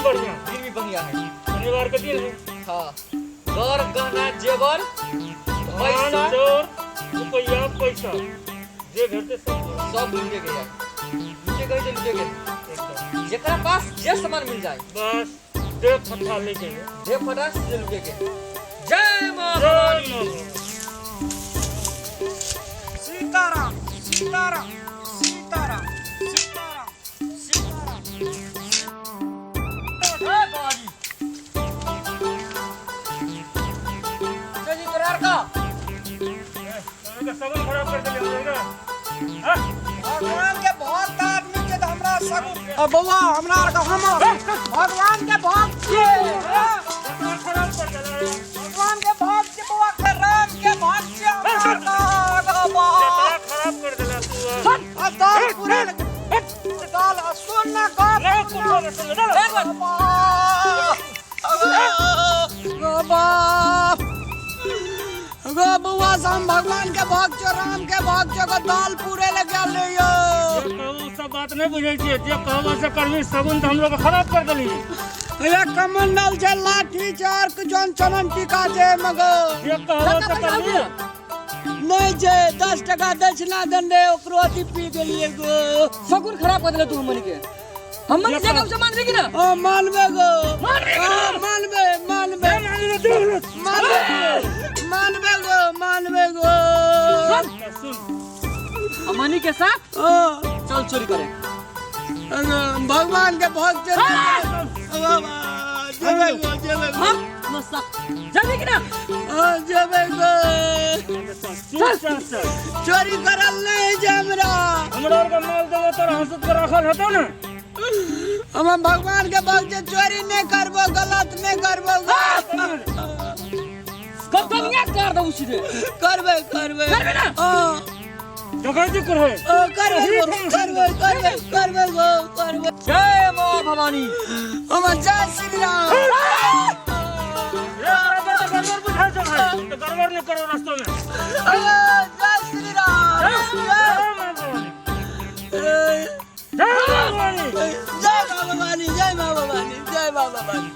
बढ़िया। दिन भी बढ़िया है। शनिवार के दिन है। हाँ, गर गहना जेवर धान पैसा चाउर रुपया पैसा जे भेटते सब सब लूटे के यार, लूटे के लूटे के एकदम। जेकरा पास जे सामान मिल जाए बस देख फटा लेके है। जे फटा से लूटे के। जय मां जय भवानी। मां भवानी। सीताराम सीताराम सीताराम सीताराम सीताराम। जय भवानी। जय जी तोरार का तोरा के सगुन खराब कर देले हम ना। हां, भगवान के भक्त आदमी के तो हमरा सगुन अ बौआ हमरा आर के हम भगवान के भक्त छियै। तोरा खराब कर देले। भगवान के भक्त छियै बौआ के, राम के भक्त छियै हमरा आर के। बाबा तोरा खराब कर देला तू। आ दाल पूरा दाल आ सुन ना गप। ना कुछ ना सुन ना। बाबा गो बौआ से हम भगवान के भक्त छियै, राम के भक्त छियै, गो दाल पूरे ले गेल रहियो। जे कहू सब बात नहीं बुझै छियै, जे कहबो से करबी। सगुन तऽ हमरो के खराब कर देली। ये कमंडल छै, लाठी छै और जौन चनन टीका छै मगर जे कहबो से करबी। नहीं छै, 10 टका दक्षिणा देने ओकरो अथी पी गेलियै गो। सगुन खराब कर देले तू हमनी के। हमनी जे कम से मानबे कि ना? हाँ मानबे गो, हाँ मानबे मानबे मानबे मानबे गो मानबे गो। सुन, हमनी के साथ हाँ, चल चोरी करे। भगवान के भक्त छै। बाबा जेबे गो जेबे गो। हम मस्त जल्दी कि ना? हाँ जेबे गो। चल चल चल। चोरी करल नहीं छै हमरा। हमरा आर के माल देबो तोरा हंसत के राखल हेतौ ने। हम भगवान के भक्त छै, चोरी नहीं करबो, गलत नहीं करबो। गदनिया कर दऊ सीधे। करबे करबे करबे ना? हाँ। डकैती करहे। हाँ, करबे गो, करबे करबे करबे गो करबे। जय मां भवानी। हम जय श्री राम। ए, बराबर तऽ गड़बड़ बुझाइ छौ भाई, तऽ गड़बड़ नहि करो रास्ता में। जय श्री राम। जय मां भवानी, जय मां भवानी। जय मां भवानी, जय मां भवानी, जय मां भवानी।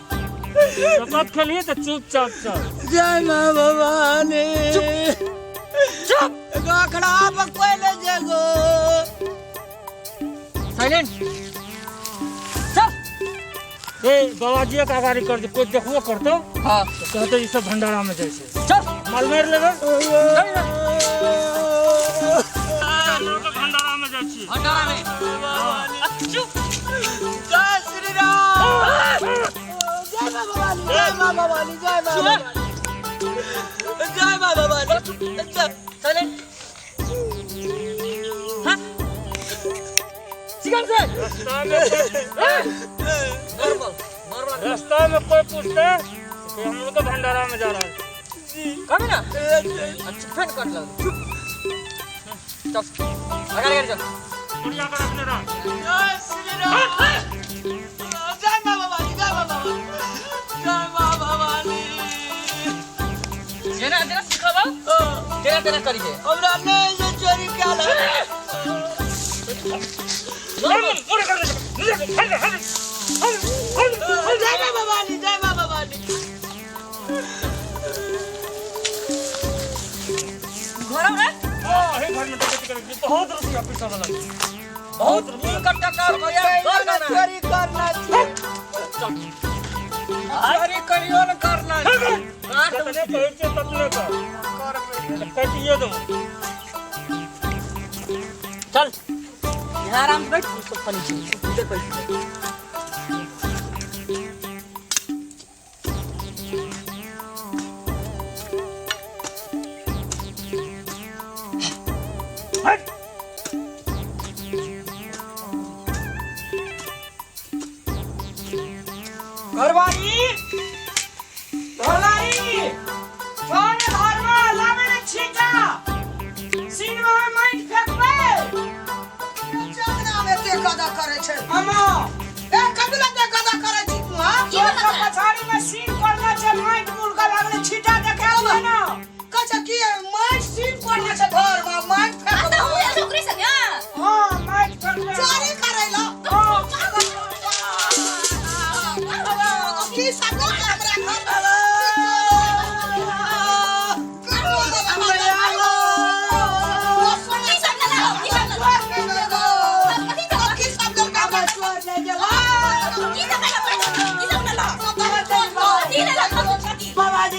शपथ खेलिए तऽ चुपचाप चल। जय मां भवानी। चुप गाखड़ा पर कोई ले जेगो। साइलेंट चल। ए बाबाजी के अगाड़ी कर दे, कोई देखबो करतो हाँ तऽ कहतै ई सब भंडारा में जाइ छै। चल माल मारि लेबै। हम लोग के भंडारा में जाइ छी। भंडारा में। चुप। जय श्री राम, जय मां भवानी, जय मां भवानी, जय मां भवानी, जय मां भवानी। साइलेंट। हाँ चिकन से रास्ता में नॉर्मल नॉर्मल। रास्ता में कोई पूछते कि हम लोग के भंडारा में जा रहा है। कभी ना। अच्छा फैन कट लग। चुप चल अगाड़ी अगाड़ी चल। बढ़िया कर रखने रह। जय श्री राम, जय मां भवानी, जय मां भवानी, जय मां भवानी। जेना जेना सिखबा तेना तेना करिहे। हमरा नहीं जे चोरी कयल है। नॉर्मल। पूरे कर दे। हट हट हट हट। जय मां भवानी, जय मां भवानी। घर में हां, एही घर में डकैती करै छी। बहुत रुपया पैसा वाला, बहुत तीन कट्टा का रुपया घर ना गाना। चोरी करना छै, चोरी करियो न करना छै। काट जतने कहै छियै ततने कर, करबै। काटिए देबो। चल यहाँ आराम से बैठ। सब पानी चाहिए इधर पैसे। हट। घरवाली, घरवाली कौन घरमा लावे ने छीटा सीनमा में माइट फेंकबे। चंगना में ते कदा करे छै अम्मा।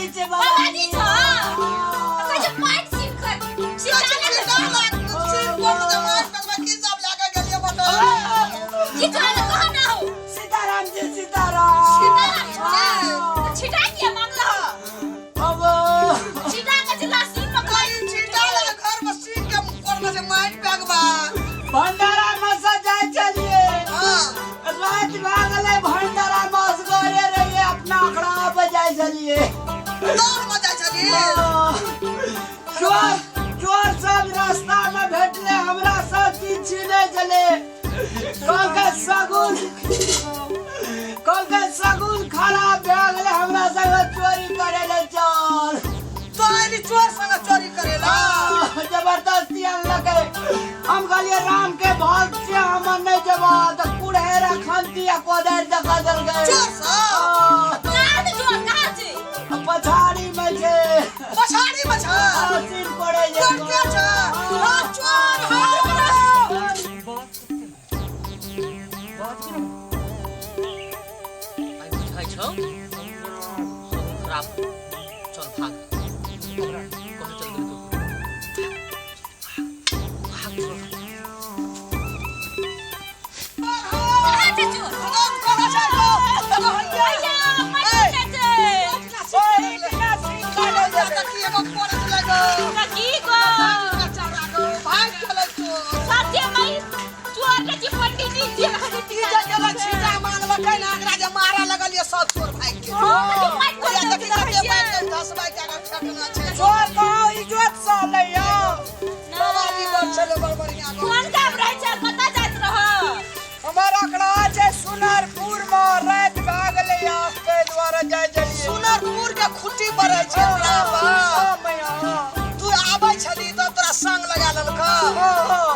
बाबाजी छै बाबाजी छौ तऽ कहै छै माटि सीन कर की कहल कह ना हो। सीताराम जी सीताराम। सीताराम छौ तऽ छिटा किया मांगलह? अब छिटा के जिला सीन पकड़ाई। भंडारा में से जाय चलिए, रात भए गेलै, भंडारा में असगरे रहिए, अपना अखड़ा पे जाय चलिए। चोर चोर सब रास्ता में भेटले, हमरा सब चीज छीने चले। कहलकै सगुन, कहलकै सगुन खराब भए गेलै, हमरा संगे चोरी करे ले चल। चोर संग चोरी करेला? जबरदस्ती अनलकै। हम कहलिए राम के भक्त से हम नहीं जेबो, तऽ कुड़हेरा खंती आ कोदारि दऽ देलकै। चोर सब? कहाँ छै चोर, कहाँ छै? पछाड़ी में छै। पछाड़ी में छै? हाँ, सीन पड़े छै। चोर के छै? हाँ, चोर, हाँ। आइ बुझाइ छौ सगुन खराब। चल भाग, कहीं चल गेल तू। भाग, चल। कहाँ छै चोर? भैया, माटि छै। तऽ की गो सत्य में चोर के छी पंडित जी जे चोर कहाँ इज्जत से लैया। कोन गाम रहै छै, कतऽ जाइत रह? हमर अखड़ा छै सुनरपुर में, रात भए गेलै, ताहि दुआरे जाय चलिए। सुनरपुर के खुट्टी पड़ै छै। हाँ, मैया, हाँ। तू आबै छली तऽ तोरा संग लगा लेलक। हाँ, हाँ।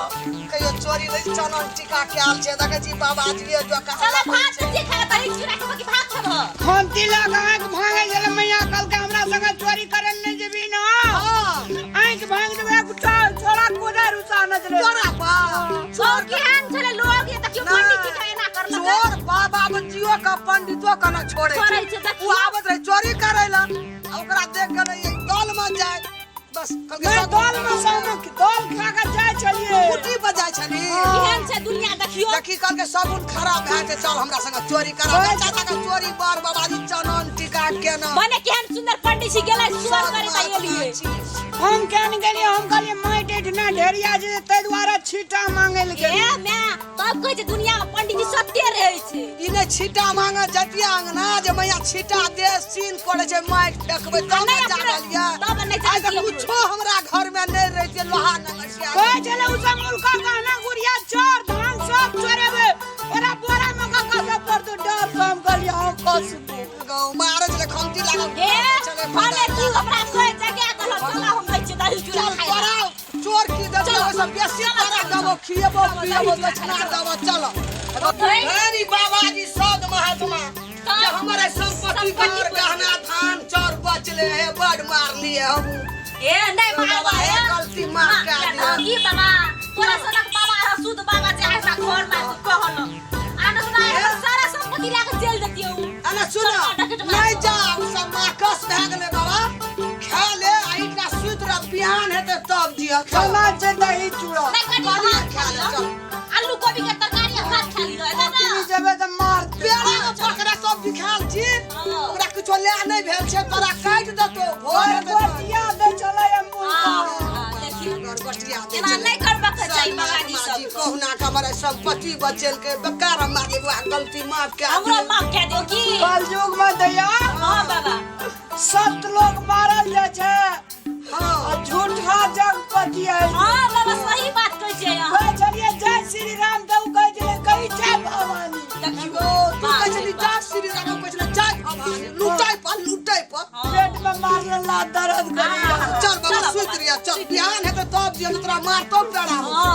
कहियो चोरी नहीं चनन टीका कयल छै, देखै छी बाबाजी जो। चल भात जे खाय दही चूड़ा खेबह कि भात खेबह? खंती लग आँखि भांगे छलै मैया, कहलकै हमरा संगे चोरी करे लए नहि जेबही ना, आँखि भांग देबै। छोड़ा कोदारि उसाने छलै। चोरा बा चोर केहन छलै लोग ये देखियौ, पंडित जी के एना करलकै। चोर बाबा बच्चियो का पंडितो का ना छोड़े छोड़ै छै। छै, देखियौ। उ आबत रहे चोरी करे ला आ ओकरा देख के ने दल में जाय बस कहलकै। नहि सब दल में सब दल खा के जाय छलिए। कुटी पर जाय छली। केहन छै दुनिया देखियौ। देखी, कहलकै सगुन खराब भए छै, चल हमरा संगे चोरी करा। चाचा के चोरी बर बाबाजी चनन टीका केना। मने केहन सुंदर पंडित जी गेलै चोर करे ता एलिए। हम केहन गेलियै? हम कहलियै माटि एहिठिना ढेरिया छै, ताहि दुआरे छीटा मांगे लए ए गेलियै। मैं तब कहै छै दुनिया में पंडित जी सत्य रहै छै। ई नहि छीटा मांगे जतिया अंगना जे मैया छीटा दे, सीन पड़े छै, माटि फेकबै तब नहि ने जागल ये। तब नहि आइ तऽ जागल। कुछो हमरा घर में नहि रहितै लोहा नगसिया। कहै छलै ओ सब मुल्का गहना गुड़िया चोर धान सब चोरेबै, ओकरा बोरा में कऽ खसऽ पड़तौ। डर से हम कहलियै हँ खसबो। मारे छलै खमती लागल ए छलै। भले तू हमरा कोई जगह देलक, चल हम दै छियै दही चूड़ा चल खाइ लए। तोरा चोर की देबो, ओहिसँ बेसी तोरा देबो, खिएबो पिएबो, दक्षिणा देबो। चल धनी बाबाजी सद महात्मा जे हमर एहि संपत्ति संपत्ति पर गहना धान चाउर बचले हे, बड मारलिए हम। ए नहि मारबा। बाबा, ए हे गलती माफ कए दिअ। की बाबा, तोरा सनक बाबा रह शुद्ध बाबा जे हमरा घर में तू कहल आ न सुना, हमर सारा संपत्ति लए के चलि जतियौ। अने सुन, नहीं जा, उ सब माकस भए गेलै बाबा, खा ले आ इतना सुति रह, बिहान हेतै तब जिय। खाना छै दही चूड़ा। नहि कनी कनी भात खा खा ले, लिअ। चल। आलू कोबी के तरकारी आ भात खा लिअ एना ना। अखनी जेबै तऽ मारतै। पेड़ा के पकड़ा सब बिखायल छी। हाँ। ओकरा किछो ले नहि भेल छै, तोरा काटि देतौ, भोर हेतै तब। गोटिया दै छलै मुल्का। हाँ, देखियौ। गोटिया दै एना छलै। नहि करबाक चाही बाबाजी जी सब। कहुना के हमर संपत्ति बचेलकै, बेकार हम मारलियै बौआ, गलती माफ कए हमरो दियौ। माफ कए दियौ की। कलयुग में दैया हाँ बाबा। सत लोग मारल जाइ छै हाँ आ झूठा जगपति है। हाँ बाबा, सही बात कहै छियै अहाँ। कहै छलियै जय श्री राम तऽ ओ कहै छलै कही जय भवानी। देखियौ। तू कहै छली जय श्री राम, हम कहै छलै जय भवानी, लुटै पर लुटै पर। पेट में मारल ला दर्द करी। चल बाबा, सुति रहिया, चल बिहान हेतै तब जियौ, तोरा मारतौ पेड़ा। हाँ।